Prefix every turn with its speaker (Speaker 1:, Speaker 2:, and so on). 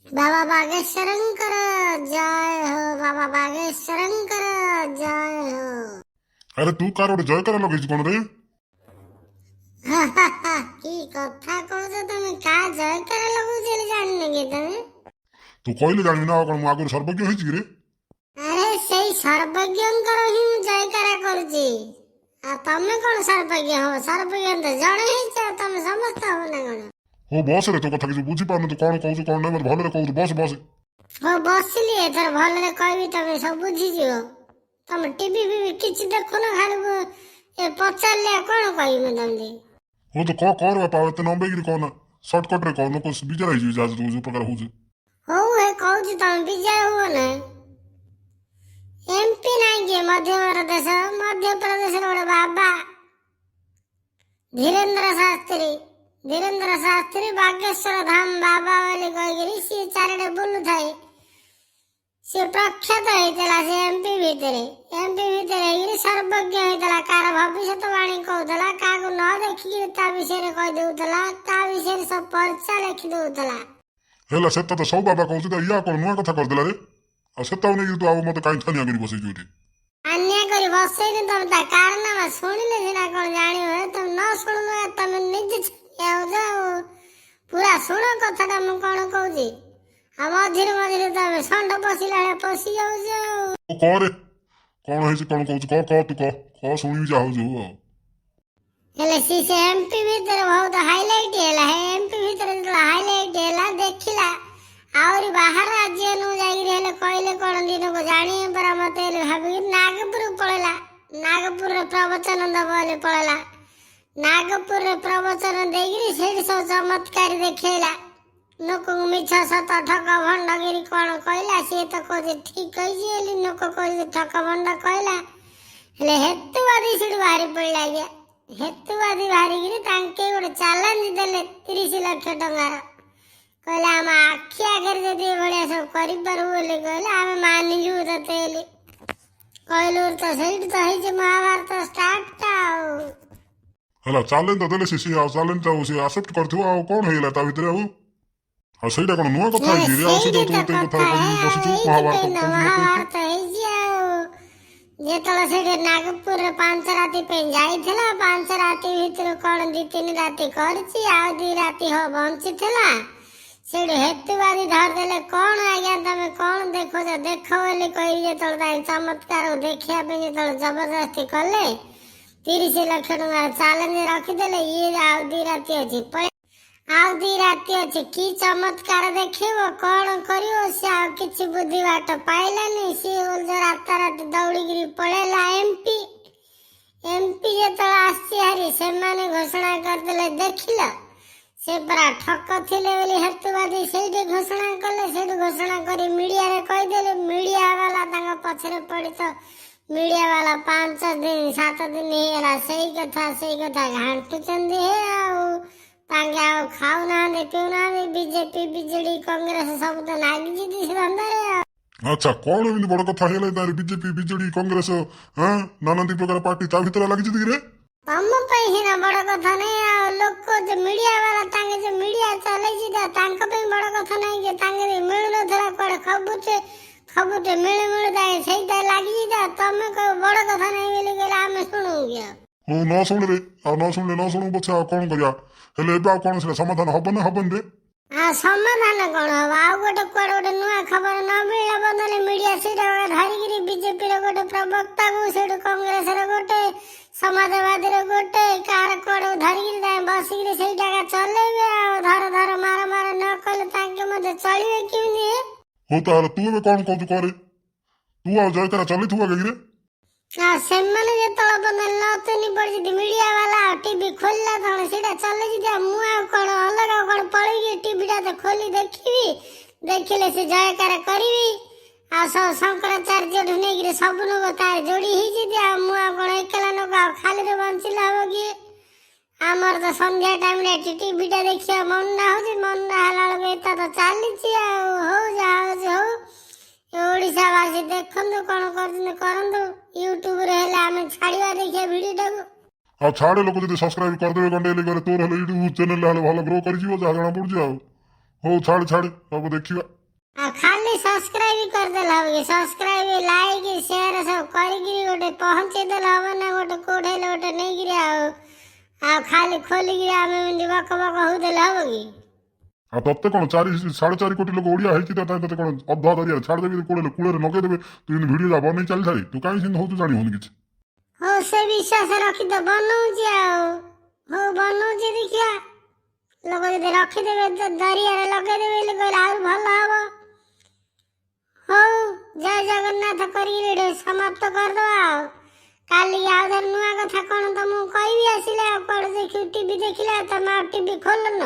Speaker 1: ବାବା ବାଗେଶ୍ୱରଙ୍କର ଜୟ ହୋ, ବାବା ବାଗେଶ୍ୱରଙ୍କର ଜୟ ହୋ।
Speaker 2: ଆରେ, ତୁ କାହାର ଗୋଟେ ଜୟକାର ଲଗେଇଛୁ କଣ ରେ?
Speaker 1: କି କଥା କହୁଛ ତମେ? କାହା ଜୟକାର ଲଗଉଛି ହେଲେ ଜାଣିନ କି ତମେ?
Speaker 2: ତୁ କହିଲେ ଜାଣିବି ନା ଆଉ କଣ? ମୁଁ ଆଗରୁ ସର୍ବଜ୍ଞ ହେଇଛି କି ରେ?
Speaker 1: ଆରେ, ସେଇ ସର୍ବଜ୍ଞଙ୍କର ହିଁ ମୁଁ ଜୟକାରା କରୁଛି। ଆଉ ତମେ କଣ ସର୍ବଜ୍ଞ ହବ? ସର୍ବଜ୍ଞ ତ ଜଣେ ହେଇଛ, ଆଉ ତମେ ସମସ୍ତେ ହବ ନା କଣ?
Speaker 2: ହଉ ବସ ରେ, ତୋ କଥା କିଛି ବୁଝିପାରୁନି। ତୁ କଣ କହୁଛୁ କଣ ନାହିଁ, ମତେ ଭଲରେ କହୁଛୁ। ବସ ବସ।
Speaker 1: ହଉ, ବସିଲି। ଏଥର ଭଲରେ କହିବି, ତମେ ସବୁ ବୁଝିଯିବ। ତମେ ଟିଭି ଫିଭି କିଛି ଦେଖୁନ, ଖାଲି ଏ ପଚାରିଲେ ଆଉ କଣ କହିବି ମୁଁ ତମକୁ?
Speaker 2: ହଉ, ତ କହ କହ ରେ ବାପା, ଏତେ ଲମ୍ବେଇକିରି କହନା, ସର୍ଟକଟ ରେ କହ। ଲୋକ ବିଜାର ହେଇଯିବେ ଯାହା ତୁ ଯୋଉ ପ୍ରକାର ହଉଛି।
Speaker 1: ହଉ, ହେ କହୁଛି, ତମେ ବିଜାର ହୁଅ ନା। ଏମପି ନାଇଁ କି, ମଧ୍ୟପ୍ରଦେଶ, ମଧ୍ୟପ୍ରଦେଶର ଗୋଟେ ବାବା ଧୀରେନ୍ଦ୍ର ଶାସ୍ତ୍ରୀ, ଧୀରେନ୍ଦ୍ର ଶାସ୍ତ୍ରୀ ବାଗେଶ୍ୱର ଧାମ ବାବା ବୋଲି କହିକିରି ସିଏ ଚାରିଆଡେ ବୁଲୁଥାଏ। ସିଏ ପ୍ରଖ୍ୟାତ ହେଇଥିଲା ସେ ଏମପି ଭିତରେ। ଏମପି ଭିତରେ ହେଇକିରି ସର୍ବଜ୍ଞ ହେଇଥିଲା। କାହାର ଭବିଷ୍ୟତବାଣୀ କହୁଥିଲା, କାହାକୁ ନ ଦେଖିକିରି ତା ବିଷୟରେ କହିଦଉଥିଲା, ତା ବିଷୟରେ ସବୁ ପର୍ଚା ଲେଖି ଦଉଥିଲା।
Speaker 2: ହେଲା, ସେଟା ତ ସବୁ ବାବା କହୁଛି ତ, ଇୟା କଣ ନୂଆ କଥା କରିଦେଲା ରେ? ଆଉ ସେଟାକୁ ନେଇକି ତୁ ଆଉ ମତେ କାହିଁ ଛାନିଆ କରି ବସେଇଛୁ ଏଠି?
Speaker 1: ଅନ୍ୟାୟ କରି ବସେଇନି। ତମେ ତା କାରନାମା ଶୁଣିଲେ ସିନା କଣ ଜାଣିବ। ତମେ ନ ଶୁଣୁନ, ତମେ ନିଜେ ଛାନିଆ ହଉଛ। ଆଉ ପୁରା ଶୁଣ କଥାଟା ମୁଁ କଣ କହୁଛି। ଆଉ ମଝିରେ ମଝିରେ ତମେ ଷଣ୍ଢ ପଶିଲା ବେଳେ ପଶି ଯାଉଛ ଆଉ।
Speaker 2: ଓ କହ ରେ, କଣ ହେଇଛି, କଣ କହୁଛୁ, କହ କହ, ତୁ କହ କହ, ଶୁଣିବି ଯାହା ହଉଛି ହଉ ଆଉ।
Speaker 1: ହେଲେ ସେ ଏମପି ଭିତରେ ବହୁତ ହାଇଲାଇଟ ହେଲା। ଏମପି ଭିତରେ ଯେତେବେଳେ ହାଇଲାଇଟ ହେଲା, ଦେଖିଲା ଆହୁରି ବାହାର ରାଜ୍ୟକୁ ଯାଇକିରି ହେଲେ କହିଲେ କଣ ଦିନକୁ ଜାଣିବେ ପରା ମତେ ହେଲେ ଭାବିକି ନାଗପୁର ପଳେଇଲା। ନାଗପୁରରେ ପ୍ରବଚନ ଦବ ବୋଲି ପଳେଇଲା। ନାଗପୁରରେ ପ୍ରବଚନ ଦେଇକିରି ସେଇଠି ସବୁ ଚମତ୍କାରୀ ଦେଖେଇଲା ଲୋକଙ୍କୁ। ମିଛ ସତ ଠକ ଭଣ୍ଡଗିରି କଣ କହିଲା, ସିଏ ତ କହୁଛି ଠିକ କହିଛି ବୋଲି, ଲୋକ କହୁଛି ଠକ ଭଣ୍ଡ କହିଲା। ହେଲେ ହେତୁବାଦୀ ସେଠୁ ବାହାରି ପଡ଼ିଲା ଆଜ୍ଞା। ହେତୁବାଦୀ ବାହାରିକିରି ତାଙ୍କେ ଗୋଟେ ଚ୍ୟାଲେଞ୍ଜ ଦେଲେ 30 ଲକ୍ଷ ଟଙ୍କାର। କହିଲେ, ଆମ ଆଖି ଆଗରେ ଯଦି ଏଭଳିଆ ସବୁ କରିପାରିବୁ ବୋଲି କହିଲେ, ଆମେ ମାନିଯିବୁ ତତେ ବୋଲି କହିଲୁ। ତ ସେଇଠି ତ ହେଇଛି ମହାଭାରତ ଷ୍ଟାର୍ଟଟା ଆଉ।
Speaker 2: ହେଲା, ଚ୍ୟାଲେଞ୍ଜ ତ ଦେଲେ ସେ, ସିଏ ଆଉ ଚ୍ୟାଲେଞ୍ଜ ଆଉ ସିଏ ଆକ୍ସେପ୍ଟ କରିଥିବ। ଆଉ କଣ ହେଇଗଲା ତା ଭିତରେ? ଆଉ ଆଉ ସେଇଟା କଣ ନୂଆ କଥା ହେଇଛି ରେ? ଆଉ ସେଇଟା
Speaker 1: ସେଇଠି
Speaker 2: ତୁ
Speaker 1: ତ
Speaker 2: ମତେ ଏଇ କଥା
Speaker 1: କଥା
Speaker 2: କହିକି ବସିଛୁ, ମହାଭାରତ
Speaker 1: ଏଇଥିପାଇଁ ତ
Speaker 2: କହୁଛୁ ମତେ।
Speaker 1: ମହାଭାରତ ହେଇଛି। ଆଉ ଯେତେବେଳେ ସେଠି ନାଗପୁରରେ 5 ରାତି ପାଇଁ ଯାଇଥିଲା, 5 ରାତି ଭିତରୁ କଣ 2-3 ରାତି କରିଛି, ଆଉ 2 ରାତି ହବ ବଞ୍ଚିଥିଲା। ସେଇଠୁ ହେତୁବାଦୀ ଧରିଦେଲେ। କଣ ଆଜ୍ଞା, ତମେ କଣ ଦେଖୁଛ ଦେଖ ବୋଲି କହିକି ଯେତେବେଳେ ତାଙ୍କ ଚମତ୍କାର ଦେଖିବା ପାଇଁ ଯେତେବେଳେ ଜବରଦସ୍ତି କଲେ, 30 ଲକ୍ଷ ଟଙ୍କା ଚ୍ୟାଲେଞ୍ଜ ରଖିଦେଲେ। ଇଏ ଆଉ 2 ରାତି ଅଛି, ପଳେଇ ଆଉ 2 ରାତି ଅଛି, କି ଚମତ୍କାର ଦେଖିବ, କଣ କରିବ? ସେ ଆଉ କିଛି ବୁଦ୍ଧି ବାଟ ପାଇଲାନି। ସିଏ ବୋଲେ ରାତାରାତି ଦୌଡ଼ିକିରି ପଳେଇଲା ଏମପି। ଏମପି ଯେତେବେଳେ ଆସିଛି ହାରି, ସେମାନେ ଘୋଷଣା କରିଦେଲେ, ଦେଖିଲ, ସେ ପରା ଠକ ଥିଲେ ବୋଲି ହେତୁବାଦୀ ସେଇଠି ଘୋଷଣା କଲେ। ସେଇଠି ଘୋଷଣା କରି ମିଡ଼ିଆରେ କହିଦେଲେ। ମିଡ଼ିଆ ବାଲା ତାଙ୍କ ପଛରେ ପଡ଼ି ତ ମିଡ଼ିଆ ବାଲା 5 ଦିନ 7 ଦିନ ହେଇଗଲା ସେଇ କଥା ସେଇ କଥା ଘାଣ୍ଟୁଛନ୍ତି ହେ। ଆଉ ତାଙ୍କେ ଆଉ ଖାଉନାହାନ୍ତି, ପିଉନାହାନ୍ତି। ବିଜେପି, ବିଜେଡି, କଂଗ୍ରେସ ସବୁ ତ ଲାଗିଛନ୍ତି ସେ ଧନ୍ଦାରେ ଆଉ।
Speaker 2: ଆଚ୍ଛା, କଣ ଏମିତି ବଡ କଥା ହେଇଗଲା ତାର? ବିଜେପି, ବିଜେଡି, କଂଗ୍ରେସ, ହଁ, ନାନାଦି ପ୍ରକାର ପାର୍ଟି ତା ଭିତରେ ଲାଗିଛନ୍ତି କି ରେ?
Speaker 1: ତମ ପାଇଁ ସିନା ବଡ କଥା ନାହିଁ, ଆଉ ଲୋକ ଯେ ମିଡିଆ ବାଲା, ତାଙ୍କେ ଯେ ମିଡିଆ ଚଲେଇଛି ତ ତାଙ୍କ ପାଇଁ ବଡ କଥା ନାହିଁ କି? ତାଙ୍କେ ମିଳୁନଥିଲା କୁଆଡେ ଖବରଟେ, ଖବରଟେ ମିଳୁ ମିଳୁ ତାଙ୍କେ ସେଇଟା ଲାଗିଛି ତ। ତମେ କହିବ ବଡ କଥା ନାହିଁ ବୋଲି କହିଲେ ଆମେ ଶୁଣୁ କି ଆଉ?
Speaker 2: ହଉ, ନ ଶୁଣରେ, ଆଉ ନ ଶୁଣିଲେ ନ ଶୁଣୁ ପଛେ, ଆଉ କଣ କରିବା? ହେଲେ ଏବେ ଆଉ କଣ ସେଟା ସମାଧାନ ହବ ନା ହବନି ରେ?
Speaker 1: ଆଉ ସମାଧାନ କଣ ହବ? ଆଉ ଗୋଟେ କୁଆଡେ ଗୋଟେ ନୂଆ ଖବର ନ ମିଳିଲା ବଦଲେ ମିଡିଆ ସେଇଟା ଗୋଟେ ଧରିକିରି ବିଜେପିର ଗୋଟେ ପ୍ରବକ୍ତାକୁ, ସେଇଠୁ କଂଗ୍ରେସର ଗୋଟେ, ସମାଜବାଦୀର ଗୋଟେ, କାହାର କୁଆଡେ ଧରିକିରି ତାଙ୍କେ ବସିକିରି ସେଇଟା ଏକା ଚଲେଇବେ। ଆଉ ଧର ଧର ମାର ମାର ନ କଲେ ତାଙ୍କେ ମଧ୍ୟ ଚଳିବେ କେମିତି ହେ?
Speaker 2: ହଉ, ତାହେଲେ ତୁ ଏବେ କଣ କହୁଛୁ କରେ। ତୁ ଆଉ ଜୟକାରା ଚଲେଇଥିବୁ ଆଗେ କିରେ?
Speaker 1: ଆଉ ସେମାନେ ଯେତେବେଳେ ବଦଳ ନଚୁନି ପଡ଼ିଛନ୍ତି, ମିଡିଆ ବାଲା ଆଉ ଟିଭି ଖୋଲିଲା ତଳେ ସେଇଟା ଚଲେଇଛି। ଆଉ ମୁଁ ଆଉ କଣ ଅଲଗା କଣ ପଳେଇକି ଟିଭିଟା ତ ଖୋଲି ଦେଖିବି, ଦେଖିଲେ ସେ ଜୟକାର କରିବି। ଆଉ ସବୁ ଶଙ୍କରାଚାର୍ଯ୍ୟଠୁ ନେଇକିରି ସବୁ ଲୋକ ତାର ଯୋଡି ହେଇଛନ୍ତି। ଆଉ ମୁଁ ଆଉ କଣ ଏକଲା ଲୋକ ଆଉ ଖାଲିରେ ବଞ୍ଚିଲେ ହବ କି? ଆମର ତ ସନ୍ଧ୍ୟା ଟାଇମରେ ଏଠି ଟିଭିଟା ଦେଖିବା ମନ ହଉଛି। ମନ ହେଲା ବେଳକୁ ଏତା ତ ଚାଲିଛି। ଆଉ ହଉ, ଯାହା ହଉଛି ହଉ। ଓଡ଼ିଶାବାସୀ ଦେଖନ୍ତୁ, କଣ କରୁଛନ୍ତି କରନ୍ତୁ। ୟୁଟ୍ୟୁବରେ ହେଲେ ଆମେ ଛାଡ଼ିବା, ଦେଖିବା ଭିଡ଼ିଓଟାକୁ।
Speaker 2: ଆଉ ଛାଡେ, ଲୋକ ଯଦି ସବସ୍କ୍ରାଇବ କରିଦେବେ ଗଣ୍ଡେ ହେଲେ ଘରେ, ତୋର ହେଲେ ୟୁଟ୍ୟୁବ ଚ୍ୟାନେଲ ହେଲେ ଭଲ ଗ୍ରୋ କରିଯିବ ଯାହା ଜଣା ପଡୁଛି। ଆଉ ହଉ, ଛାଡ଼ ଛାଡ଼, ସବୁ ଦେଖିବା।
Speaker 1: ଆଉ ଖାଲି ସବସ୍କ୍ରାଇବ କରିଦେଲେ ହବ କି? ସବସ୍କ୍ରାଇବ, ଲାଇକ୍, ସେୟାର ସବୁ କରିକିରି ଗୋଟେ ପହଞ୍ଚେଇ ଦେଲେ ହବ ନା, ଗୋଟେ କୋଉଠି ହେଲେ ଗୋଟେ ନେଇକିରି। ଆଉ ଆଉ ଖାଲି ଖୋଲିକିରି ଆମେ ଏମିତି ବକ ବକ ହଉଦେଲେ ହବ କି?
Speaker 2: ଆଉ ତତେ କଣ 4.5 କୋଟି ଲୋକ ଓଡ଼ିଆ ହେଇଛି, ତା ତତେ କଣ ଅଧା ଦରିଆରେ ଛାଡ଼ିଦେବେ, କୂଳରେ କୂଳରେ ନଗେଇଦେବେ? ତୁ ଏମିତି ଭିଡ଼ିଓ ଯା ବନେଇ ଚାଲିଥାରି, ତୁ କାହିଁ ସେମିତି ହଉଛୁ ଜାଣି ହଉନି କିଛି।
Speaker 1: ହଉ, ସେ ବିଶ୍ୱାସ ରଖି ତ ବନଉଛି ଆଉ। ହଉ, ବନଉଛି, ଦେଖିବା। ଲୋକ ଯଦି ରଖିଦେବେ ତ ଦରିଆରେ ଲଗେଇଦେବେ ବୋଲି କହିଲେ ଆହୁରି ଭଲ ହବ। ହଉ, ଜୟ ଜଗନ୍ନାଥ କରିକି ଏଠି ସମାପ୍ତ କରିଦବା। ଆଉ କାଲି ଆଉ ଥରେ ନୂଆ କଥା କଣ ତମକୁ କହିବି ଆସିଲେ। ଆଉ କୁଆଡ଼େ ଦେଖିବି, ଟିଭି ଦେଖିଲେ, ଆଉ ତମେ ଆଉ ଟିଭି ଖୋଲନ।